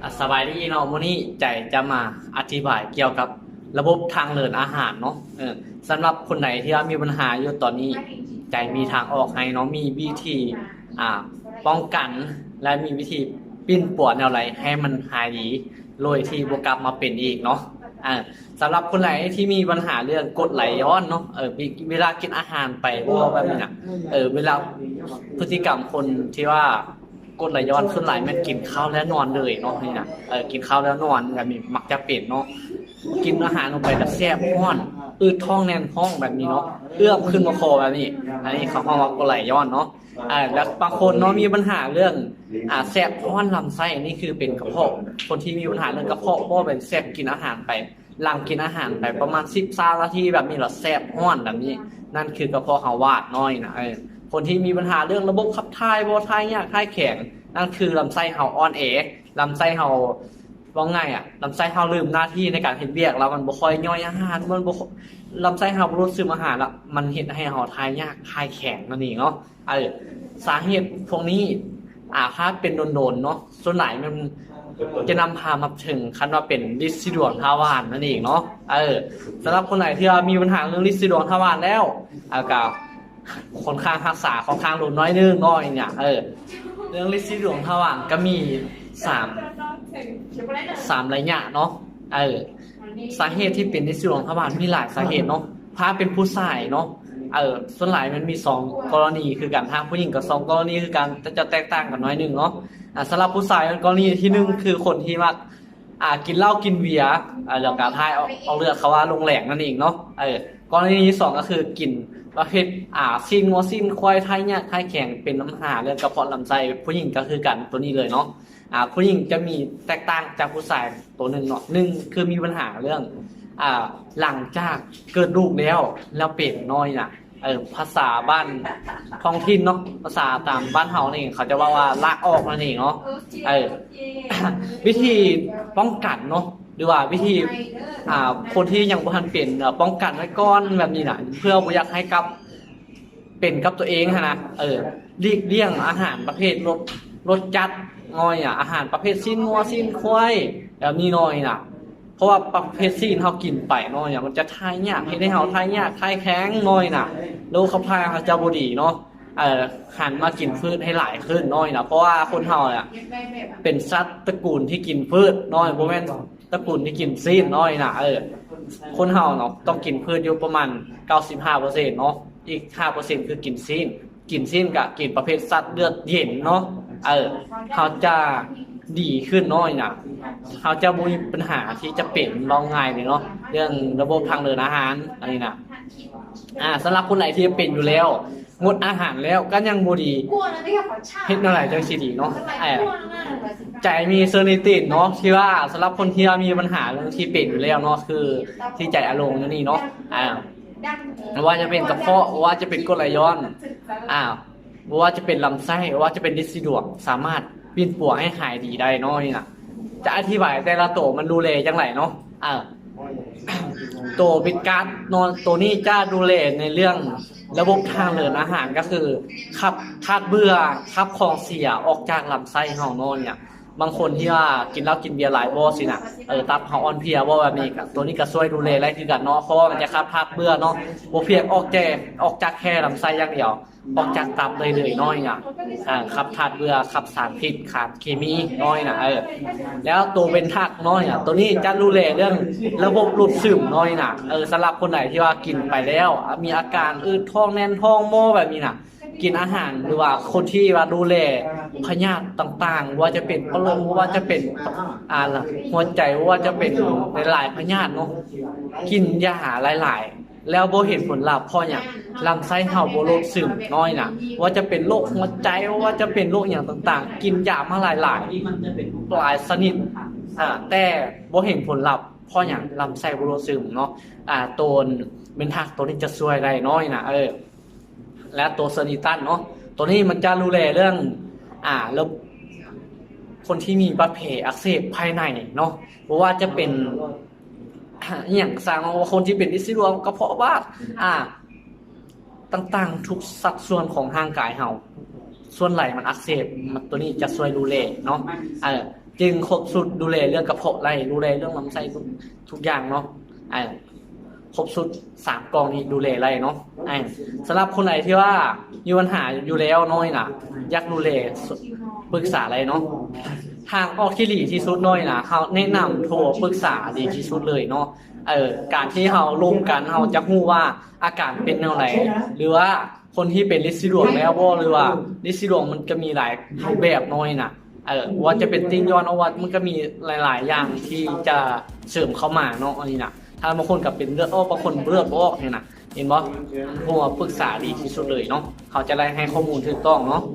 ອ່າ ສະບາຍດີເນາະ, ມື້ນີ້ໃຈຈະມາອະທິບາຍກ່ຽວກັບລະບົບທາງເດີນອາຫານເນາະ. ເອີ ສຳລັບຄົນໃດທີ່ວ່າມີບັນຫາຢູ່ຕອນນີ້, ໃຈມີທາງອອກໃຫ້ເນາະ, ມີວິທີ ອ່າ ປ້ອງກັນ ແລະ ມີວິທີປິ່ນປົວແນວໃດໃຫ້ມັນຫາຍດີ ໂດຍທີ່ບໍ່ກັບມາເປັນອີກເນາະ. ອ່າ ສຳລັບຄົນໃດທີ່ມີບັນຫາເລື່ອງກົດໄຫຼຍ້ອນເນາະ, ເອີ ເວລາກິນອາຫານໄປ ເວົ້າແບບນີ້ນະ, ເອີ ເວລາ ພຶດຕິກຳຄົນທີ່ວ່າກົດໄຫຼຍ້ອນ ສ່ວນຫຼາຍແມ່ນກິນເຂົ້າແລ້ວນອນເລີຍເນາະ, ນີ້ນະ, ເອີ ກິນເຂົ້າແລ້ວນອນແບບນີ້ມັກຈະເປັນເນາະ. ກິນອາຫານລົງໄປແລ້ວແສບຮ້ອນ, ອືດທ້ອງແໜ້ນທ້ອງແບບນີ້ເນາະ, ເອື້ອມຂຶ້ນມາຄໍແບບນີ້, ອັນນີ້ເຂົາເອີ້ນວ່າກົດໄຫຼຍ້ອນເນາະ. ເອີ ແລ້ວບາງຄົນເນາະ ມີບັນຫາເລື່ອງ ອ່າ ແສບຮ້ອນລຳໄສ້, ນີ້ຄືເປັນກະເພາະ, ຄົນທີ່ມີບັນຫາເລື່ອງກະເພາະ ເພາະວ່າແມ່ນແຊບ ກິນອາຫານໄປ ຫຼັງກິນອາຫານໄປປະມານສິບ ຊາວນາທີແບບນີ້ ແລ້ວແສບຮ້ອນແບບນີ້, ນັ້ນຄືກະເພາະເຮົາວາດນ້ອຍນະ. ເອີ ຄົນທີ່ມີບັນຫາເລື່ອງລະບົບຂັບຖ່າຍບໍ່ຖ່າຍຍາກ ຖ່າຍແຂງ, ນັ້ນຄືລຳໄສ້ເຮົາອ່ອນແອ, ລຳໄສ້ເຮົາ ເວົ້າງ່າຍອະ ລຳໄສ້ເຮົາລືມໜ້າທີ່ໃນການເຮັດວຽກ ແລ້ວມັນບໍ່ຄ່ອຍຍ່ອຍອາຫານ, ມັນບໍ່ ລຳໄສ້ເຮົາບໍ່ດູດຊຶມອາຫານ ແລ້ວມັນເຮັດໃຫ້ເຮົາຖ່າຍຍາກ ຖ່າຍແຂງນັ້ນເອງເນາະ. ເອີ ສາເຫດພວກນີ້ ອ່າ ຖ້າເປັນດົນໆເນາະ ສ່ວນຫຼາຍມັນຈະນຳພາມາເຖິງຂັ້ນວ່າເປັນລິດສີດວງທະວານນັ້ນເອງເນາະ. ເອີ ສຳລັບຄົນໃດທີ່ວ່າມີບັນຫາເລື່ອງລິດສີດວງທະວານແລ້ວ ເອີ ກໍຄ່ອນຂ້າງຮັກສາຄ່ອນຂ້າງດົນໜ້ອຍໜຶ່ງເນາະ ນີ້ນະ. ເອີ ເລື່ອງລິດສີດວງທະວານກໍມີສາມ ສາມໄລຍະເນາະ. ເອີ ສາເຫດທີ່ເປັນລິດສີດວງທະວານມີຫຼາຍສາເຫດເນາະ. ຖ້າເປັນຜູ້ຊາຍເນາະ ເອີ ສ່ວນຫຼາຍມັນມີສອງກໍລະນີຄືກັນ, ທາງຜູ້ຍິງກໍສອງກໍລະນີຄືກັນ, ແຕ່ຈະແຕກຕ່າງກັນໜ້ອຍໜຶ່ງເນາະ. ອ່າ ສຳລັບຜູ້ຊາຍມັນກໍລະນີທີໜຶ່ງ ຄືຄົນທີ່ມັກ ອ່າ ກິນເຫຼົ້າກິນເບຍ ອ່າ ແລ້ວກໍຖ່າຍອອກ ອອກເລືອດ ເຂົາວ່າລົງແຫຼງນັ້ນເອງເນາະ. ເອີ ກໍລະນີທີສອງກໍຄືກິນປະເພດ ອ່າ ຊີ້ນງົວຊີ້ນຄວາຍ ຖ່າຍຍາກຖ່າຍແຂງ ເປັນບັນຫາເລື່ອງກະເພາະລຳໄສ້, ຜູ້ຍິງກໍຄືກັນ ໂຕນີ້ເລີຍເນາະ. ອ່າ ຜູ້ຍິງຈະມີແຕກຕ່າງຈາກຜູ້ຊາຍໂຕໜຶ່ງເນາະ, ໜຶ່ງຄືມີບັນຫາເລື່ອງ ອ່າ ຫຼັງຈາກເກີດລູກແລ້ວ ແລ້ວເປັນເນາະ ນີ້ນະ. ເອີ ພາສາບ້ານທ້ອງຖິ່ນເນາະ, ພາສາຕາມບ້ານເຮົານີ້ ເຂົາຈະເວົ້າວ່າລາກອອກນັ້ນເອງເນາະ. ເອີ ວິທີປ້ອງກັນເນາະ ຫຼືວ່າວິທີ ອ່າ ຄົນທີ່ຍັງບໍ່ທັນເປັນ ເອີ ປ້ອງກັນໄວ້ກ່ອນແບບນີ້ນະ ເພື່ອບໍ່ຢາກໃຫ້ກັບ ເປັນກັບຕົວເອງຫັ້ນນະ. ເອີ ຫຼີກລ່ຽງອາຫານປະເພດລົດ ລົດຈັດນ້ອຍອະ, ອາຫານປະເພດຊີ້ນງົວຊີ້ນຄວາຍແບບນີ້ນ້ອຍນະ. ເພາະວ່າປະເພດຊີ້ນເຮົາກິນໄປນ້ອຍນະ ມັນຈະຖ່າຍຍາກ, ເຮັດໃຫ້ເຮົາຖ່າຍຍາກ ຖ່າຍແຂງນ້ອຍນະ, ລະບົບຂັບຖ່າຍເຮົາຈະບໍ່ດີເນາະ. ເອີ ຫັນມາກິນພືດໃຫ້ຫຼາຍຂຶ້ນນ້ອຍນະ, ເພາະວ່າຄົນເຮົານະ ເປັນສັດຕະກູນທີ່ກິນພືດນ້ອຍ, ບໍ່ແມ່ນ ຕະກູນທີ່ກິນຊີ້ນນ້ອຍນະ. ເອີ ຄົນເຮົາເນາະ ຕ້ອງກິນພືດຢູ່ປະມານເກົ້າສິບຫ້າເປີເຊັນເນາະ, ອີກຫ້າເປີເຊັນຄືກິນຊີ້ນ. ກິນຊີ້ນກະກິນປະເພດສັດເລືອດເຢັນເນາະ. ເອີ ເຮົາຈະດີຂຶ້ນນ້ອຍນະ, ເຮົາຈະບໍ່ມີບັນຫາທີ່ຈະເປັນ ເວົ້າງ່າຍເລີຍເນາະ ເລື່ອງລະບົບທາງເດີນອາຫານອັນນີ້ນະ. ອ່າ ສຳລັບຄົນໃດທີ່ເປັນຢູ່ແລ້ວ ງົດອາຫານແລ້ວກໍຍັງບໍ່ດີ ເຮັດແນວໃດຈັ່ງຊິດີເນາະ? ເອີ ໃຈມີເຊີນິຕິນເນາະ ທີ່ວ່າສຳລັບຄົນທີ່ວ່າມີບັນຫາເລື່ອງທີ່ເປັນຢູ່ແລ້ວເນາະ ຄືທີ່ໃຈອາລົງຢູ່ນີ້ເນາະ. ອ່າ ບໍ່ວ່າຈະເປັນກະເພາະ ບໍ່ວ່າຈະເປັນກົດໄຫຼຍ້ອນ ອ່າ ບໍ່ວ່າຈະເປັນລຳໄສ້ ບໍ່ວ່າຈະເປັນລິດສີດວງ ສາມາດປິ່ນປົວໃຫ້ຫາຍດີໄດ້ເນາະ ນີ້ນະ. ຈະອະທິບາຍແຕ່ລະໂຕມັນດູແລຈັ່ງໃດເນາະ. ເອີ ໂຕເບັດກາດເນາະ ໂຕນີ້ຈະດູແລໃນເລື່ອງລະບົບທາງເດີນອາຫານ ກໍຄືຂັບທາດເບື່ອ ຂັບຂອງເສຍອອກຈາກລຳໄສ້ເຮົາເນາະ. ນີ້ ບາງຄົນທີ່ວ່າກິນເຫຼົ້າກິນເບຍຫຼາຍບໍ່ຊີ້ນະ ເອີ ຕັບເຮົາອ່ອນເພຍບໍ່ແບບນີ້ ກໍ ໂຕນີ້ກໍຊ່ວຍດູແລໄດ້ຄືກັນເນາະ ເພາະວ່າມັນຈະຂັບທາດເບື່ອເນາະ ບໍ່ພຽງອອກແຕ່ ອອກຈາກແຄ່ລຳໄສ້ຢ່າງດຽວ ອອກຈາກຕັບໄດ້ເລີຍນ້ອຍນະ. ອ່າ ຂັບທາດເບື່ອ ຂັບສານພິດ ຂາດເຄມີນ້ອຍນະ. ເອີ ແລ້ວໂຕເບັນທັກນ້ອຍນະ ໂຕນີ້ຈະດູແລເລື່ອງລະບົບດູດຊຶມນ້ອຍນະ. ເອີ ສຳລັບຄົນໃດທີ່ວ່າກິນໄປແລ້ວ ອ່າ ມີອາການອືດທ້ອງແໜ້ນທ້ອງໝໍ້ແບບນີ້ນະ ກິນອາຫານ ຫຼືວ່າຄົນທີ່ວ່າດູແລພະຍາດຕ່າງໆ ບໍ່ວ່າຈະເປັນປະໂລງ ບໍ່ວ່າຈະເປັນ ອ່າ ຫົວໃຈ ບໍ່ວ່າຈະເປັນຫຼາຍໆພະຍາດເນາະ ກິນຢາຫຼາຍໆ ແລ້ວບໍ່ເຫັນຜົນລັບ ເພາະຫຍັງ? ລຳໄສ້ເຮົາບໍ່ດູດຊຶມນ້ອຍນະ. ບໍ່ວ່າຈະເປັນໂລກຫົວໃຈ ບໍ່ວ່າຈະເປັນໂລກຫຍັງຕ່າງໆ ກິນຢາມາຫຼາຍໆ ຫຼາຍຊະນິດ ອ່າ ແຕ່ບໍ່ເຫັນຜົນລັບ ເພາະຫຍັງ? ລຳໄສ້ບໍ່ດູດຊຶມເນາະ. ອ່າ ໂຕເບັນທັກໂຕນີ້ຈະຊ່ວຍໄດ້ນ້ອຍນະ. ເອີ ແລະ ໂຕເຊີນິຕັນເນາະ ໂຕນີ້ມັນຈະດູແລເລື່ອງ ອ່າ ລະ ຄົນທີ່ມີບາດແຜອັກເສບພາຍໃນເນາະ ບໍ່ວ່າຈະເປັນ ອີ່ຫຍັງກໍຊ່າງເນາະ ວ່າຄົນທີ່ເປັນລິດສີດວງ ກະເພາະວາດ ອ່າ ຕ່າງໆ ທຸກສັດສ່ວນຂອງຮ່າງກາຍເຮົາ ສ່ວນໃດມັນອັກເສບ ມັນ ໂຕນີ້ຈະຊ່ວຍດູແລເນາະ. ເອີ ຈຶ່ງຄົບຊຸດ ດູແລເລື່ອງກະເພາະໄດ້ ດູແລເລື່ອງລຳໄສ້ ທຸກ ທຸກຢ່າງເນາະ ເອີ ຄົບຊຸດສາມກ່ອງນີ້ດູແລໄດ້ເນາະ. ເອີ ສຳລັບຄົນໃດທີ່ວ່າມີບັນຫາຢູ່ແລ້ວເນາະ ນີ້ນະ ຢາກດູແລ ປຶກສາໄດ້ເນາະ. ທາງອອກທີ່ດີທີ່ສຸດເນາະ ນີ້ນະ ເຮົາແນະນຳໂທປຶກສາດີທີ່ສຸດເລີຍເນາະ. ເອີ ການທີ່ເຮົາລົມກັນ ເຮົາຈະຮູ້ວ່າອາການເປັນແນວໃດ ຫຼືວ່າຄົນທີ່ເປັນລິດສີດວງແລ້ວບໍ່ ຫຼືວ່າລິດສີດວງມັນກະມີຫຼາຍຮູບແບບເນາະ ນີ້ນະ. ເອີ ບໍ່ວ່າຈະເປັນຕິ່ງຍ້ອນ ເພາະວ່າມັນກະມີຫຼາຍໆຢ່າງທີ່ຈະເສີມເຂົ້າມາເນາະ ອັນນີ້ນະ. ຖ້າບາງຄົນກະເປັນເລືອດອອກ ບາງຄົນເລືອດບໍ່ອອກ ນີ້ນະ ເຫັນບໍ່? ໂທມາປຶກສາດີທີ່ສຸດເລີຍເນາະ ເຂົາຈະໄດ້ໃຫ້ຂໍ້ມູນຖືກຕ້ອງເນາະ.